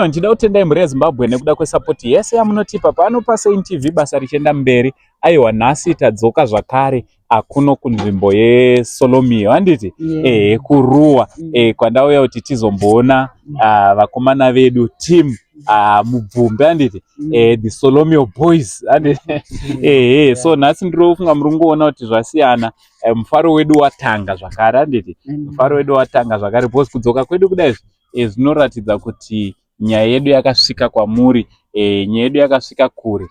Anyhow, ndichida kutendai mhuri yeZimbabwe nekuda kwesapoti yese yamunotipa pano paSaint TV, basa richienda mberi. Aiwa, nhasi tadzoka zvakare akuno kunzvimbo yeSolomio, handiti? Yeah. Ehe, kuRuwa kwandauya kuti tizomboona vakomana vedu, team Mubvumbi, handiti? The Solomio Boys, handiti? Ehe, so nhasi ndiri kufunga muri kungoona kuti zvasiyana. Mufaro wedu watanga zvakare, handiti? Mufaro wedu watanga zvakare because kudzoka kwedu kudai zvinoratidza kuti nyaya yedu yakasvika kwamuri, nyaya yedu yakasvika kure.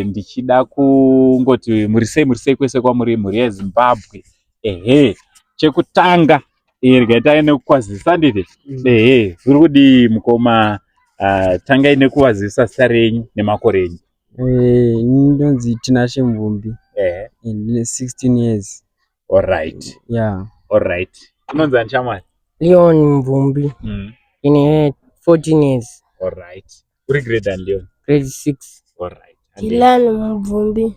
Ndichida kungoti muri sei, muri sei kwese kwamuri, mhuri yeZimbabwe? Ehe, chekutanga, regai tange nekukwazisa, handiti? Ehe, zviri kudii, mukoma? Tangai nekuvazivisa zita renyu nemakore enyu. Ndinonzi Tinashe Mvumbi. Ndine 16 years. Alright. Yeah. Alright, unonzi ani, shamwari? Leon Mvumbi. Ndine 14 years. Alright, uri grade ani, Leon? Grade 6. Alright. Dylan Mvumbi.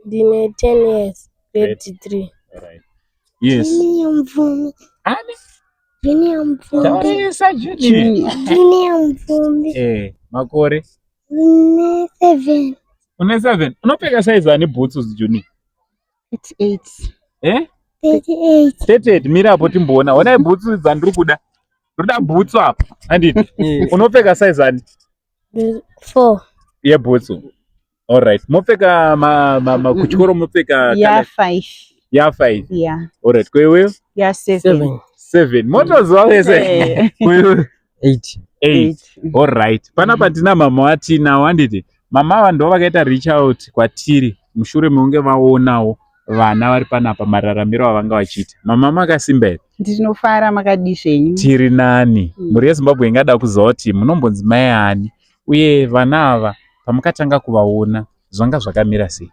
Ndine 10 years, grade 3. Alright, yes. Junior Mvumbi. Ani? Junior Mvumbi. Taurisa, Junior. Junior Mvumbi. Makore? Ndine 7. Une 7. Unopfeka size ani bhutsu, Junior? 38. Eh? 38. 38. Mira apo timboona. Onai bhutsu dzandiri kuda. Ndoda bhutsu apa, handiti? Unopfeka size ani? 4. Yebhutsu. Alright, mopfeka kuchikoro mopfeka Ya 5. Ya 5? Yeah. Alright, kwewe? Ya 7. 7. 7, motoziva vese. Kwewe? 8. 8. Alright, panapa tina mama watinawo, handiti? Mama ava ndo vakaita reach out kwatiri mushure mekunge vaonawo vana vari panapa, mararamiro avanga vachiita. Mama, makasimba here? Ndinofara, makadii zvenyu? Tiri nani. Mhuri yeZimbabwe ingada kuziva kuti munombonzi mai ani, uye vana ava pamukatanga kuvaona zvanga zvakamira sei?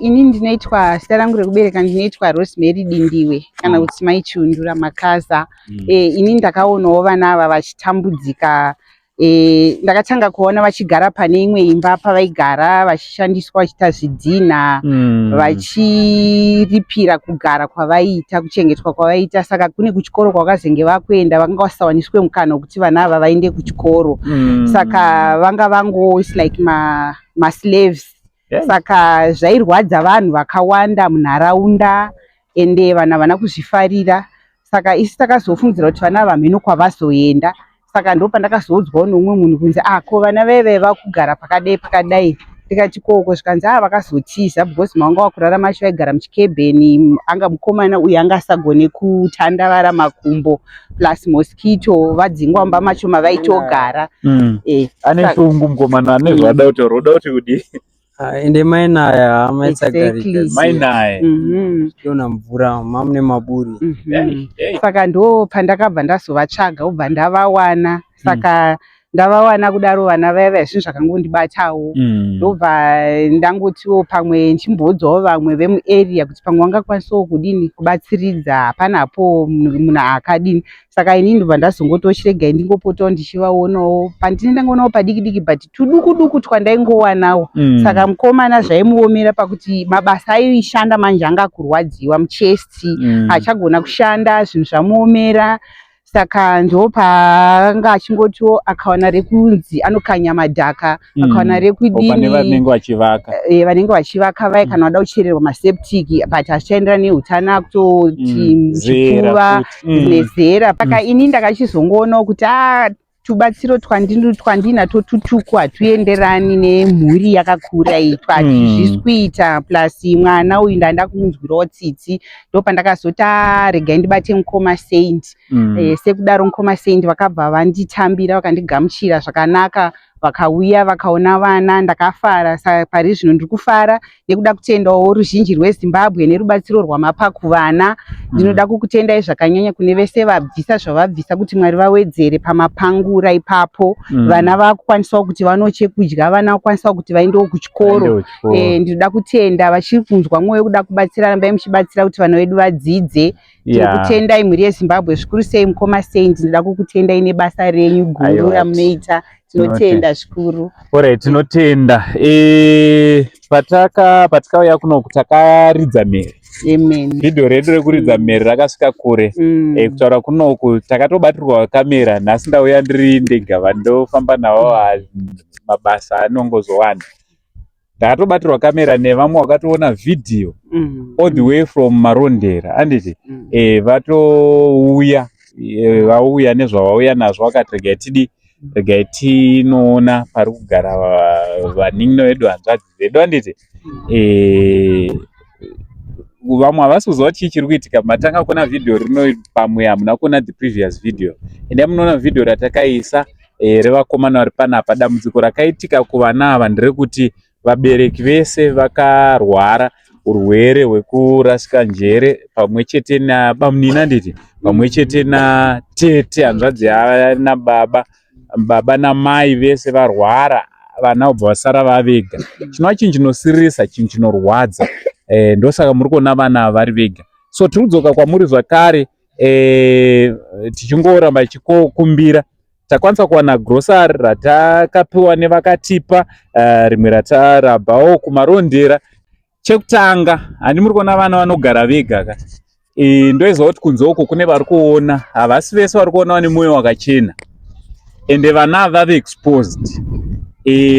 Ini ndinoitwa, zita rangu rekubereka ndinoitwa Rosemary Dindiwe kana kuti Mai Chiundura Makaza. Ini ndakaonawo vana ava vachitambudzika. Ndakatanga kuona vachigara pane imwe imba pavaigara vachishandiswa, vachiita zvidhinha, vachiripira kugara kwavaiita, kuchengetwa kwavaiita. Saka kune kuchikoro kwavakazenge vakuenda, vanga vasawaniswe mukana wekuti vana ava vaende kuchikoro. Saka vanga vango, it's like maslaves. Saka zvairwadza vanhu vakawanda munharaunda, ende vanhu havana kuzvifarira. Saka isu takazofungidzira kuti vana ava mheno kwavazoenda. Saka ndo pandakazoudzwawo neumwe munhu kunzi, "Ah, ko vana vaive vakugara pakadai pakadai?" Ndikati, "Koko?" Zvikanzi, "Ah, vakazotiza because mavanga vakurara macho vaigara muchikebheni. Anga mukomana uyu anga asagone kutandavara makumbo, plus mosquito, vadzingwa mumba macho mavaitogara." Ane shungu mukomana, ane zvaada kutaura. Uda kuti kudii? Ah, ende mainaya maitsagarika. Mainaye. Dona mvura mamune maburi. Hey, hey. Saka ndo pandakabva ndazovatsvaga, ubva ndavawana. Saka ndavawana kudaro vana vaya vaya, zvinhu zvakangondibatawo. Ndobva ndangotiwo pamwe ndichimboudzawo vamwe vemuarea kuti pamwe vangakwanisawo kudini kubatsiridza. Hapana hapo munhu akadini. Saka inini ndobva ndazongotiwo chiregai ndingopotawo ndichivaonawo pandine ndangonawo padiki diki, but tuduku duku twandaingowanawo. Saka mukomana zvaimuomera pakuti mabasa aishanda manje anga akurwadziwa muchest, achagona kushanda, zvinhu zvamuomera. Saka ndo paanga achingotiwo akawana rekunzi anokanya madhaka, akawana Pane rekudini. Vanenge vachivaka. Vanenge vachivaka vai, kana vada kuchererwa maseptic, but hazvichaenderana neutano, akutoti Zera chipfuva futi. Nezera. Saka ini ndakachizongoonawo kuti a tubatsiro twandinatwo tutuku hatuenderani nemhuri yakakura iyi, twatizvisi kuita, plus mwana uyu ndanda kumunzwirawo tsitsi. Ndo pandakazoti, "Ah, regai ndibate mukoma Saint." Sekudaro mukoma Saint vakabva vanditambira, vakandigamuchira zvakanaka, vakauya vakaona vana. Ndakafara. Saka pari zvino ndiri kufara nekuda kutendawo ruzhinji rweZimbabwe nerubatsiro rwamapa kuvana. Ndinoda kukutendai zvakanyanya kune vese vabvisa zvavabvisa, kuti Mwari vawedzere pamapangura ipapo. Vana vakukwanisawo kuti vanoche kudya, vana vakukwanisawo kuti vaendewo kuchikoro. Vaendewo kuchikoro. Ndinoda kutenda vachiri kunzwa mwoyo kuda kubatsira, rambai muchibatsira kuti vana vedu vadzidze. Tinokutendai mhuri yeZimbabwe zvikuru sei mukoma sei, ndinoda kukutendai nebasa renyu guru Aiwa, ramunoita. Tinotenda zvikuru. Alright, tinotenda. Patikauya kunoku takaridza mhere. Amen. Vhidhiyo redu rekuridza mhere rakasvika kure. Kutaura kunoku takatobatirwa kamera. Nhasi ndauya ndiri ndega, vandofamba navo mabasa anongozowanda. Ndakatobatirwa kamera nevamwe vakatoona vhidhiyo all the way from Marondera, handiti? Vatouya, vauya nezvavauya nazvo, vakati regai tidi, regai tinoona pari kugara vanin'ina vedu, hanzvadzi dzedu, handiti? Vamwe havasi kuziva kuti chii chiri kuitika. Matanga kuona vhidhiyo rino, pamwe hamuna kuona the previous video. Endai munoona vhidhiyo ratakaisa revakomana vari panapa. Dambudziko rakaitika kuvana ava nderekuti vabereki vese vakarwara urwere hwekurasika njere, pamwe chete nabamunini, handiti? Pamwe chete natete, hanzvadzi nababa, baba namai vese varwara, vana vobva vasara vavega, chinova chinhu chinosiririsa, chinhu chinorwadza. Ndosaka muri kuona vana ava vari vega. So tiri kudzoka kwamuri zvakare, tichingoramba tichikumbira. Takwanisa kuwana grocery ratakapiwa nevakatipa, rimwe ratarabvawo kuMarondera. Chekutanga, handi muri kuona vana vanogara vega ka? Ndoiziva kuti kunze uko kune vari kuona, havasi vese vari kuona vane mwoyo wakachena, ende vana ava vave exposed.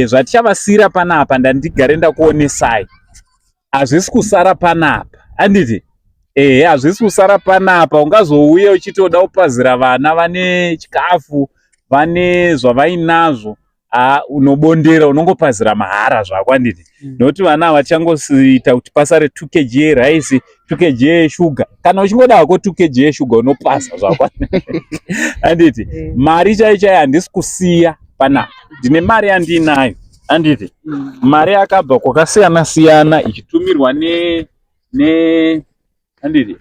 Zvatichavasiyira panapa, ndandigare ndakuonesai, hazvisi kusara panapa, handiti? Ehe, hazvisi kusara panapa. Ungazouya uchitoda kupazira vana vane chikafu, vane zvavainazvo, unobondera, unongopazira mahara zvako, handiti? Nokuti vana ava tichangosiita kuti pasare 2 kg yeraisi, 2 kg yeshuga. Kana uchingoda hako 2 kg yeshuga, unopaza zvako, handiti? Mari chaiyo chaiyo handisi kusiya panapa. Ndine mari yandinayo, handiti? Mari yakabva kwakasiyana siyana ichitumirwa ne ne handiti,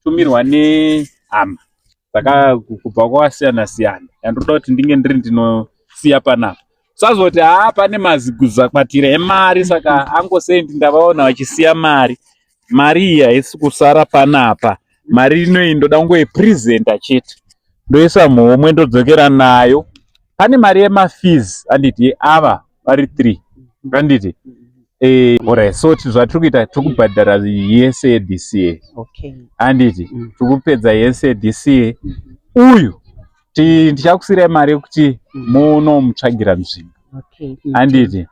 tumirwa nehama saka kubva kwakasiyana siyana, yandoda kuti ndinge ndiri ndinosiya panapa. Usazoti haa, pane maziguzakwatira emari, saka angosendi ndavaona vachisiya mari. Mari iyi haisi kusara panapa. Mari inoyi ndoda kungoipresenta chete, ndoisa muhomwe, ndodzokera nayo. Pane mari yemafees, handiti? Ava vari 3, handiti? Alright, so zvatiri kuita, tiri kubhadhara yese this year, handiti? Tiri kupedza yese this year. Uyu ndichakusiyirai mari yekuti munomutsvagira nzvimbo, handiti?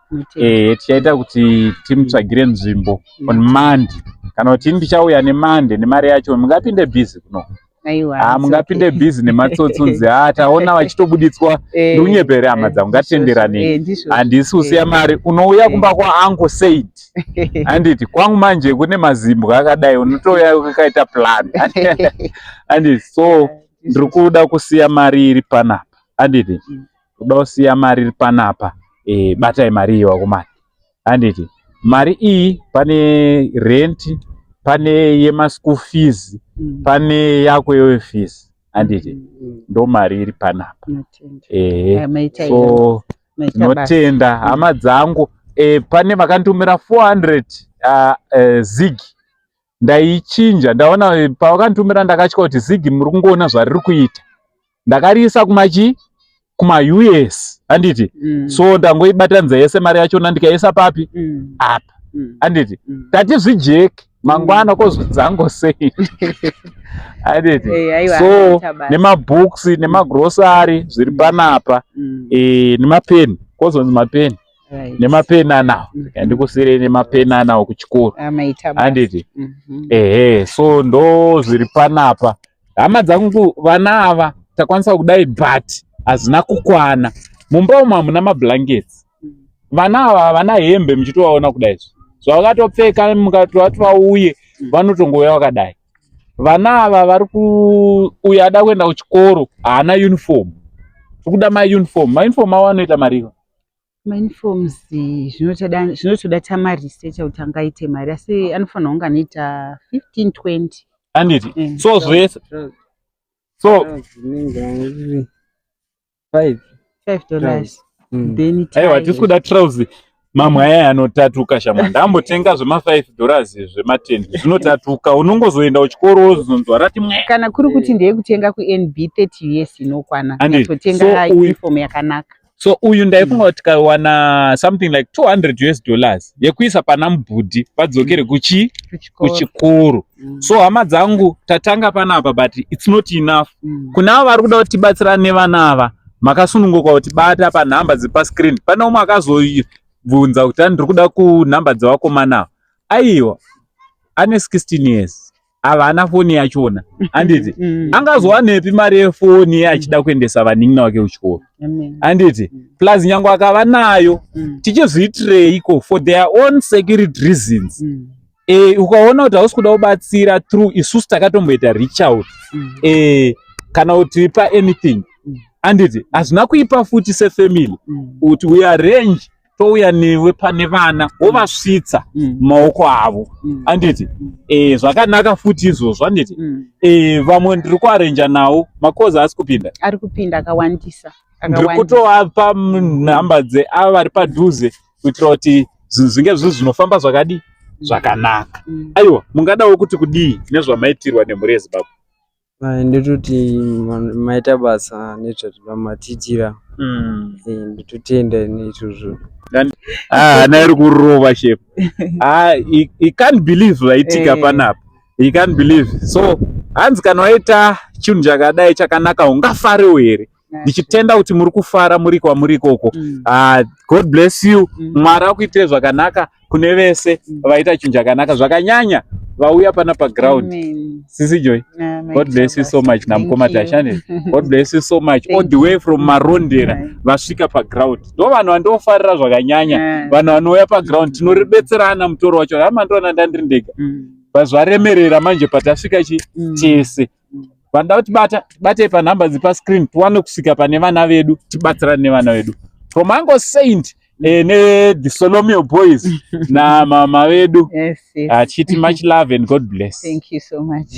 Tichaita kuti timutsvagire nzvimbo on Monday, kana kuti ndichauya neMonday nemari yacho. Mungapinde busy kuno? Aiwa. Ah, mungapinde busy nematsotsi, unzi ha, taona vachitobuditswa. Ndiunyepere, hama dzangu, ngatienderanei. Handisi kusiya mari. Unouya kumba kwaangu said, handiti? Kwangu manje kune mazimbwa akadai, unotouya wakaita plan, handiti? So ndiri kuda kusiya mari iri panapa, handiti? Kuda kusiya mari iri panapa. Batai mari iyi, vakomana, handiti? Mari iyi pane rent, pane yemaschool fees, pane yako iyoyo fees, handiti? Ndo mari iri panapa. Ehe, so tinotenda, hama dzangu. Pane vakanditumira 400 ZiG, ndaichinja, ndaona pavakanditumira ndakatya kuti ZiG muri kungoona zvariri kuita. Ndakariisa kumachi kuma-US, handiti? So ndangoibatanidza yese mari yachona, ndikaisa papi? Apa, handiti? Tati zvijeke, mangwana kozvidzango sei, handiti? So nemabooks nemagrocery zviri panapa, nemapeni, kozonzi mapeni, nemapeni anawo, handikusirei nemapeni anawo kuchikoro, handiti? Ehe, so ndo zviri panapa, hama dzangu. Vana ava takwanisa kudai, but hazvina kukwana. Mumba umu hamuna mablankets. Vana ava havana hembe, muchitovaona kudai zvavakatopfeka. Mukatovati vauye, vanotongouya vakadai. Vana ava vari kuuya, ada kuenda kuchikoro, haana uniform. Tiri kuda mauniform. Mauniform avo anoita mariko? Mauniforms zvinotoda tamaresearcha kuti angaite mari, asi anofanira kunge anoita 15 20. Handiti? So zvese, so Five. $5, then Aiwa, tisi kuda trouser. Mamwe aya anotatuka shamwa. Ndambotenga zvema 5 dollars zvematendi zvinotatuka. Unongozoenda kuchikoro wozonzwa rati mwe. Kana kuri kuti ndeyekutenga kuNB 30 years inokwana. Handiti. Totenga So uniform yakanaka. So uyu ndaifunga kuti tikawana something like 200 US dollars yekuisa pana mubhudhi vadzokere kuchi Kuchikoro. Kuchikoro. So hama dzangu, tatanga panapa, but it's not enough. Kuna avo vari kuda kuti tibatsirane nevana ava, makasununguka kuti bata panhamba dziri pascreen. Pane umwe akazobvunza kuti ndiri kuda kunhamba dzevakomana ava. Aiwa, ane 16 years, havana foni yachona, handiti? Angazowanepi mari yefoni achida kuendesa vanin'ina wake kuchikoro? Amen. Handiti? Plus nyange akava nayo, tichizviitireiko for their own security reasons? Ukaona kuti hausi kuda kubatsira through isusu takatomboita reach out kana kuti pa anything, handiti? Hazvina kuipa futi sefamily kuti we arrange, touya newe pane vana, wovasvitsa mumaoko avo, handiti? Zvakanaka futi izvozvo, handiti? Vamwe ndiri kuarrange nawo makozi haasi kupinda. Ari kupinda akawandisa. Ndiri Akawandisa. kutovapa nhamba dzeava vari padhuze kuitira kuti zvinhu zvinge zviri zvinofamba zvakadi zvakanaka. Aiwa, mungadawo kuti kudii nezvamaitirwa nemhuri yeZimbabwe? Ndototi maita basa nezvamatiitira. Ndototenda neizvozvo. Ah, hana iri kurova chef. Ah, he can't believe zvaitika panapa. He can't believe. So hanzi kana waita chinhu chakadai chakanaka, ungafarewo here? Ndichitenda kuti muri kufara muri kwamuri ikoko. Ah, God bless you. Mwari akuitire zvakanaka kune vese vaita chinhu chakanaka, zvakanyanya vauya pana paground. Amen. Sisi Joy, Ah, God bless you so much. Namukoma Thank you. Tashane, God bless you so much, all Thank the way from Marondera vasvika paground. Ndo vanhu vandofarira zvakanyanya, vanhu vanouya paground, tinoribetserana mutoro wacho. Hamandiona ndandiri ndega, zvaremerera manje patasvika chi tese. Vanoda kuti bata, batei panhamba dziri pascreen, tiwane kusvika pane vana vedu, tibatsirane nevana vedu. From Uncle Saint ne the Solomio Boys namama vedu, achiti much love and God bless. Thank you so much.